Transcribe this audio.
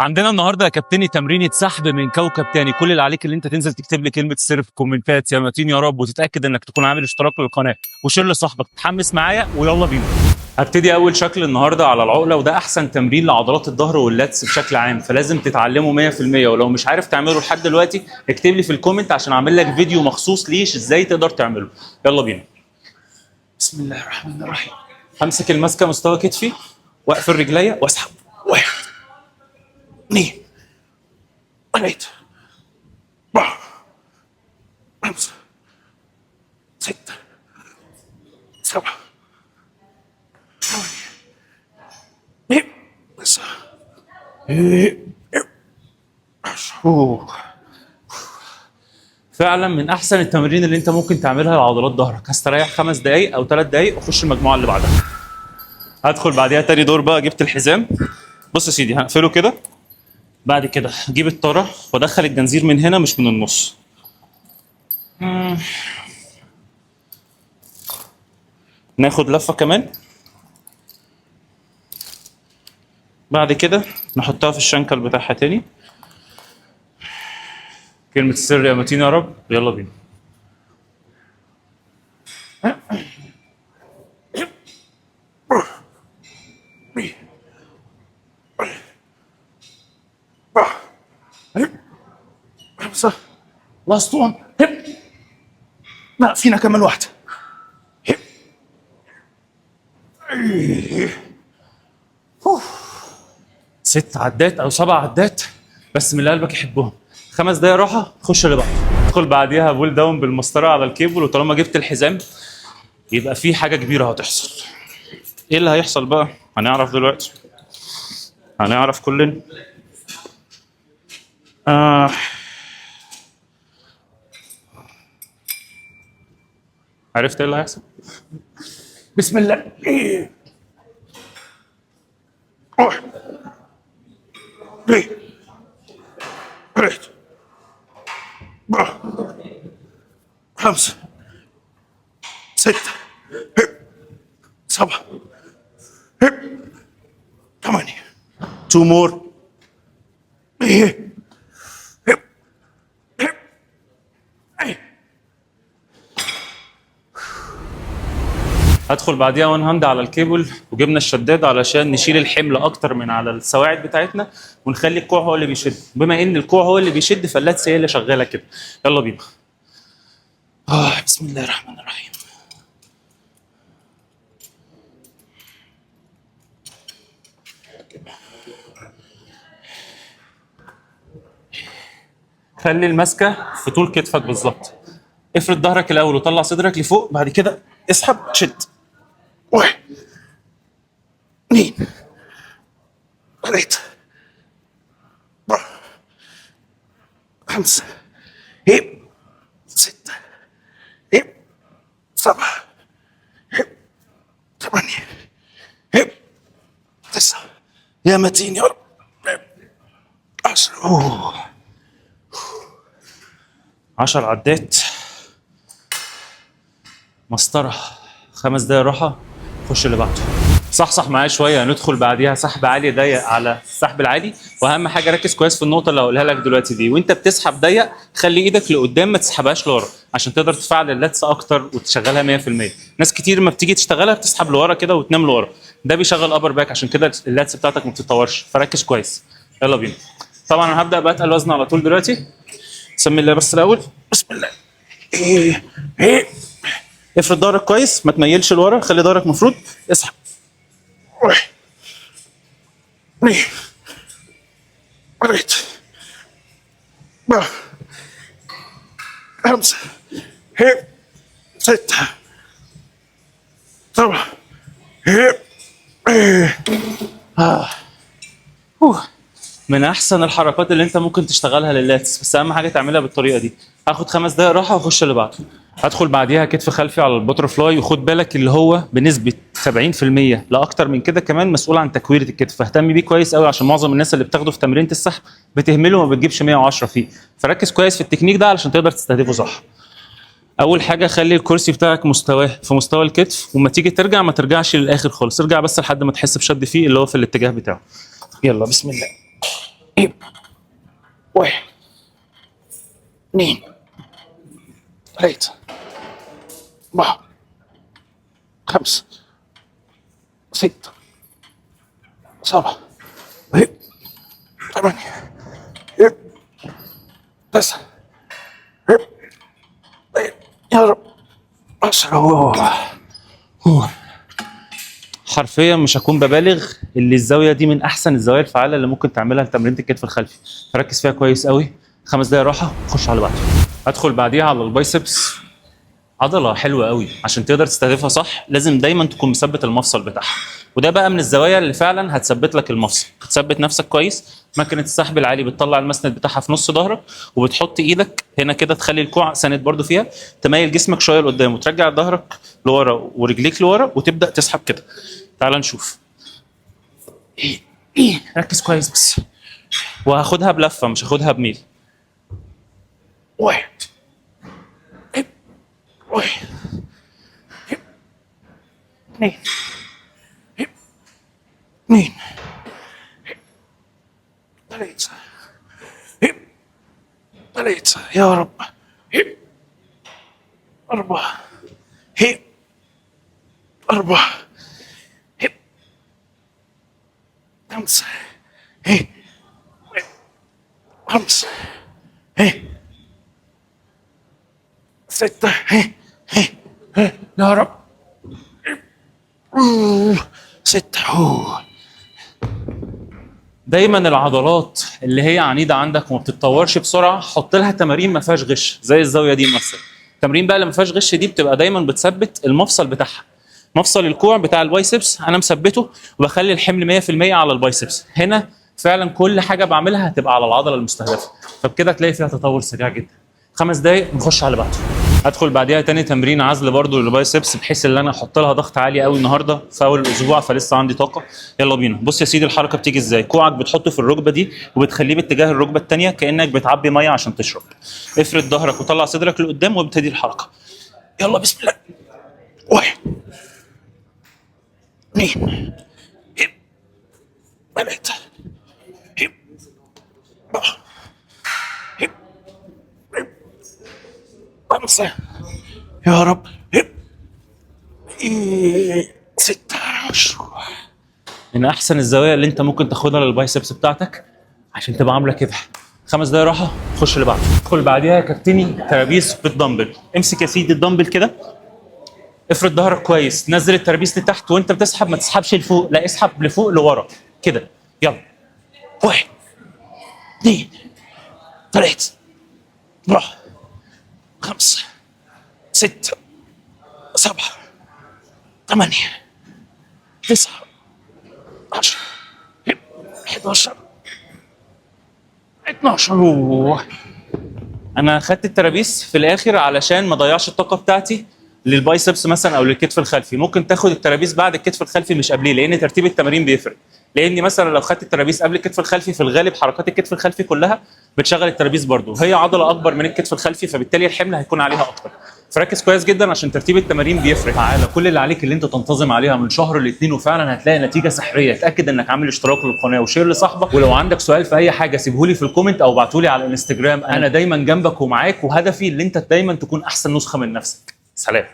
عندنا النهارده يا كابتني تمرينة سحب من كوكب تاني. كل اللي عليك اللي انت تنزل تكتب لي كلمة السر في الكومنتات يا متين يا رب، وتتاكد انك تكون عامل اشتراك للقناة و share لصاحبك. تتحمس معايا ويلا بينا. هبتدي اول شكل النهارده على العقلة، وده احسن تمرين لعضلات الظهر وال lats بشكل عام، فلازم تتعلمه 100%. ولو مش عارف تعمله لحد دلوقتي اكتب لي في ال comment عشان اعمل لك فيديو مخصوص ليش ازاي تقدر تعمله. يلا بينا. بسم الله الرحمن الرحيم. همسك الماسكه مستوى كتفي واقفل رجليا واسحب. واحد، اثنين، ثلاثة، أربعة، خمسة، ستة، سبعة، ثمانية، تسعة، 10. فعلا من احسن التمارين اللي انت ممكن تعملها لعضلات ظهرك. هستريح 5 دقايق او 3 دقايق واخش المجموعة اللي بعدها. هدخل بعديها تاني دور بقى. جبت الحزام، بص يا سيدي، هقفله كده. بعد كده اجيب الطاره وادخل الجنزير من هنا مش من النص. ناخد لفه كمان، بعد كده نحطها في الشنكل بتاعها تاني. كلمة السر يا متين يا رب، يلا بينا. خمسة، last one. هب، لا، فينا كمان واحدة. هب. 6 عدات او 7 عدات بس من اللي قلبك يحبهم. 5 دقايق راحه، خش اللي بعده. ادخل بعديها pull down بالمسطره على الكيبل، وطالما جبت الحزام يبقى في حاجة كبيرة هتحصل. ايه اللي هيحصل بقى؟ هنعرف دلوقتي، هنعرف كلنا. عرفت ايه اللي هيحصل؟ بسم الله. واحد، اثنين، ثلاثة، أربعة، خمسة، ستة، سبعة، ثمانية. two more. إيه. هدخل بعديها one hand على الكيبل، وجبنا الشداد علشان نشيل الحمل اكتر من على السواعد بتاعتنا ونخلي الكوع هو اللي بيشد. بما ان الكوع هو اللي بيشد فال lats هي اللي شغالة كده. يلا بينا. بسم الله الرحمن الرحيم. خلي الماسكه في طول كتفك بالظبط. افرد ظهرك الاول وطلع صدرك لفوق، بعد كده اسحب شد. واحد، اثنين، ثلاثة، أربعة، خمسة، ستة، سبعة، ثمانية، 9. يا متين يا رب. 10. أوه. 10 عدات مسطرة، 5 دقايق راحة، خش اللي بعده. صح معايا شوية. هندخل بعديها سحب عالي ضيق على السحب العالي، واهم حاجة ركز كويس في النقطة اللي هقولها لك دلوقتي دي. وانت بتسحب ضيق خلي ايدك لقدام ما تسحبهاش لورا عشان تقدر تفعل ال lats اكتر وتشغلها 100%. ناس كتير ما بتيجي تشتغلها بتسحب لورا كده وتنام لورا، ده بيشغل upper back، عشان كده ال lats بتاعتك ما بتتطورش. فركز كويس. يلا بينا. طبعا انا هبدا باتقل وزن على طول دلوقتي. سمي الله بس الاول. بسم الله. إيه. إيه. افرد ظهرك كويس، ما تميلش لورا، خلي ظهرك مفرود. اسحب. واحد، اثنين، ثلاثة، أربعة، خمسة، ستة، سبعة. من احسن الحركات اللي انت ممكن تشتغلها لل lats، بس اهم حاجة تعملها بالطريقة دي. هاخد 5 دقايق راحة واخش اللي بعده. هدخل بعديها كتف خلفي على ال butterfly، وخد بالك اللي هو بنسبة 70% لا اكتر من كده كمان مسؤول عن تكويره الكتف، فاهتم بيه كويس قوي عشان معظم الناس اللي بتاخده في تمرينه السحب بتهمله وما بتجيبش 110 فيه. فركز كويس في التكنيك ده علشان تقدر تستهدفه صح. اول حاجة خلي الكرسي بتاعك مستواه في مستوى الكتف، وما تيجي ترجع ما ترجعش للاخر خالص، ارجع بس لحد ما تحس بشد فيه اللي هو في الاتجاه بتاعه. يلا بسم الله. واحد، اثنين، ثلاثة، أربعة، خمسة، ستة، سبعة، ثمانية، تسعة، يا رب، 10. حرفيا مش هكون ببالغ، اللي الزاوية دي من احسن الزوايا الفعالة اللي ممكن تعملها لتمرينة الكتف الخلفي، فركز فيها كويس قوي. 5 دقايق راحه، خش على بعده. ادخل بعديها على ال biceps. عضلة حلوة قوي، عشان تقدر تستهدفها صح لازم دايما تكون مثبت المفصل بتاعها، وده بقى من الزوايا اللي فعلا هتثبت لك المفصل. تثبت نفسك كويس. مكنه السحب العالي بتطلع المسند بتاعها في نص ظهرك، وبتحط ايدك هنا كده، تخلي الكوع ساند برضو فيها، تميل جسمك شوية لقدام وترجع ظهرك لورا ورجليك لورا وتبدا تسحب كده. تعال نشوف. ركز كويس بس، وهاخدها بلفه مش هاخدها بميل. واحد، واحد، اثنين، اثنين، ثلاثة، ثلاثة، يا رب، أربعة، أربعة، خمسة، خمسة، ستة، يا رب، ستة. دايما العضلات اللي هي عنيدة عندك وما بتتطورش بسرعة حط لها تمارين ما فيهاش غش زي الزاوية دي مثلا. التمرين بقى اللي ما فيهاش غش دي بتبقى دايما بتثبت المفصل بتاعها. مفصل الكوع بتاع ال biceps انا مثبتة وبخلي الحمل 100% على ال biceps. هنا فعلا كل حاجة بعملها هتبقى على العضلة المستهدفة، فبكده تلاقي فيها تطور سريع جدا. 5 دقايق نخش على بعده. ادخل بعديها تاني تمرين عزل برضو لل biceps، بحيث ان انا احط لها ضغط عالي قوي النهارده في اول الاسبوع، فلسه عندي طاقه. يلا بينا. بص يا سيدي، الحركة بتيجي ازاي. كوعك بتحطه في الركبة دي وبتخليه باتجاه الركبة الثانية كانك بتعبي مية عشان تشرب. افرد ظهرك وطلع صدرك لقدام وابتدي الحركه. يلا بسم الله. واحد، اثنين، ثلاثة، أربعة، خمسة، يا رب، ستة، 10. من احسن الزوايا اللي انت ممكن تاخدها لل biceps بتاعتك عشان تبقى عامله كده. 5 دقايق راحه، خش اللي بعده. ادخل بعديها يا كابتني traps بال dumbbell. امسك يا سيدي الدمبل كده، افرد ظهرك كويس، نزل ال traps لتحت وانت بتسحب ما تسحبش لفوق، لا اسحب لفوق لورا كده. يلا. واحد، اثنين، ثلاثة، أربعة، خمسة، ستة، سبعة، ثمانية، تسعة، 10، 11، 12. انا خدت ال traps في الاخر علشان ما اضيعش الطاقة بتاعتي لل biceps مثلا او للكتف الخلفي. ممكن تاخد ال traps بعد الكتف الخلفي مش قبليه، لان ترتيب التمارين بيفرق. لاني مثلا لو خدت ال traps قبل الكتف الخلفي في الغالب حركات الكتف الخلفي كلها بتشغل ال traps برضو، هي عضلة اكبر من الكتف الخلفي فبالتالي الحمل هيكون عليها اكتر. فركز كويس جدا عشان ترتيب التمارين بيفرق. تعالى، كل اللي عليك اللي انت تنتظم عليها من شهر لاتنين وفعلا هتلاقي نتيجة سحريه. اتاكد انك عامل اشتراك للقناة و share لصاحبك، ولو عندك سؤال في اي حاجة سيبهولي في ال comment او ابعتولي على الانستجرام. انا دايما جنبك ومعاك، وهدفي اللي انت دايما تكون احسن نسخه من نفسك. سلام.